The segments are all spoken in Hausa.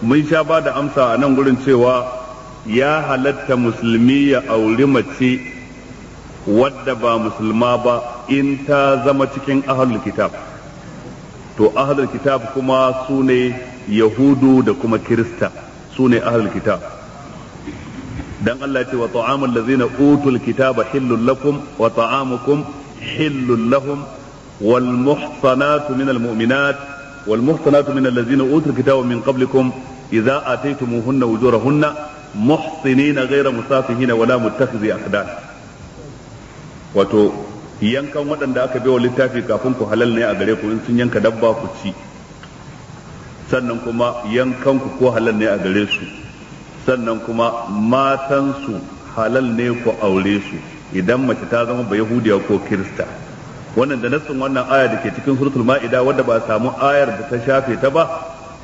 Mun sha ba da amsa a nan gurin cewa ya halatta musulmi ya auri mace wadda ba musulma ba in ta zama cikin ahlul kitab. To ahlul kitab kuma su ne Yahudu da kuma Kirista, su ne ahlul kitab. Dan Allah ce wa ta'amul ladzina utul kitaba hillul lakum wa ta'amukum hillul lahum wal muhsanatu minal mu'minat wal muhsanatu minal ladzina utul kitaba min qablikum idza ataytumuhunna ujurahunna muhsinina ghayra musafihina wala muttakhidhi akhdan. Wato yankan waɗanda aka baiwa littafi kafin ku halal ne a gare ku in sun yanka dabba ku ci, sannan kuma yankan ku ko halal ne a gare su, sannan kuma matansu halal ne ku aure su idan mace ta zama ba Yahudiya ko Kirista. Wannan da nassin wannan aya da ke cikin suratul Ma'ida wadda ba a samu ayar da ta shafe ta ba,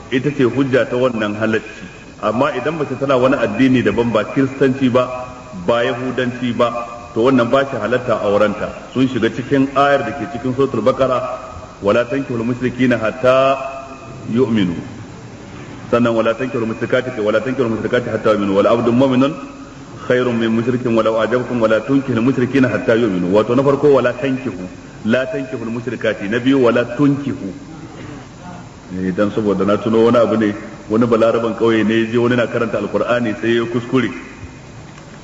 ita ce hujja ta wannan halacci. Amma idan mace tana wani addini daban ba Kiristanci ba ba Yahudanci ba, to wannan ba shi halatta aurenta. Sun shiga cikin ayar da ke cikin suratul Baqara, wala tankihul mushrikina hatta yu'minu, sannan wala tankihul mushrikati wala tankihul mushrikati hatta yu'minu, wala abdun mu'minun khairun min mushrikin walau ajabakum wala tunkihul mushrikina hatta yu'minu. Wato na farko wala tankihu, la tankihul mushrikati, na biyu wala tunkihu. Dan saboda na tuno wani abu ne, wani balaraban kauye ne je wani na karanta alqur'ani sai ya kuskure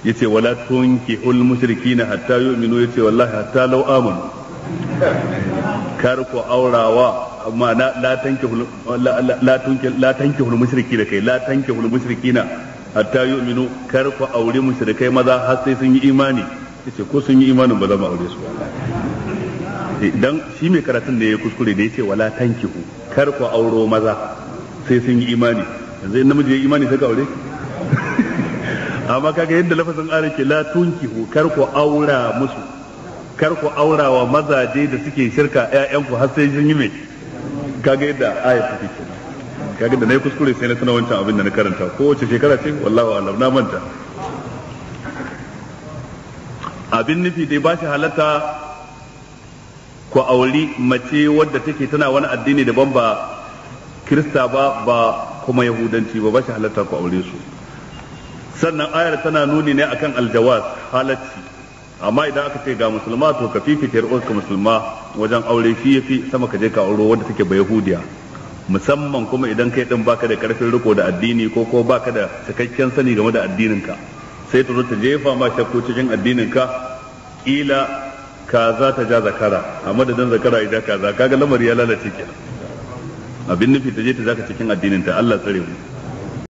yace wala tunkihul mushrikina hatta yu'minu, yace wallahi hatta law amanu, kar ku aurawa amma la tankihul la tankihul mushrikina kai la tankihul mushrikina hatta yu'minu, kar ku aure mushrikai maza har sai sun yi imani. Yace ko sun yi imanin ba za mu aure su ba. Dan shi mai karatun ne ya kuskure da yace wala tankihu, kar ku auro maza sai sun yi imani. Yanzu in namiji ya imani sai ka aure? Amma kaga yadda lafazin ayar ke la tunkihu, kar ku aura musu, kar ku aura wa mazaje da suke shirka ƴaƴanku har sai sun yi mai. Kaga yadda ayar take kenan. Kaga da nayi kuskure sai na tuna wancan abin da na karanta. Ko wace shekara ce wallahi alam na manta. Abin nufi dai ba shi halatta ku auri mace wadda take tana wani addini daban ba Kirista ba ba kuma Yahudanci ba, ba shi halatta ku aure su. Sannan ayar tana nuni ne akan aljawaz, halacci. Amma idan aka ce ga musulma to ka fifita yar uwarka musulma wajen aure, shi yafi sama ka je ka auro wadda take ba Yahudiya, musamman kuma idan kai din baka da karfin riko da addini ko ko baka da cikakken sani game da addininka, sai ta zo ta jefa ma shakku cikin addininka. Kila kaza ta ja zakara a madadin zakara idan kaza, kaga lamari ya lalace kenan. Abin nufi ta je ta zaka cikin addinin ta. Allah tsare mu.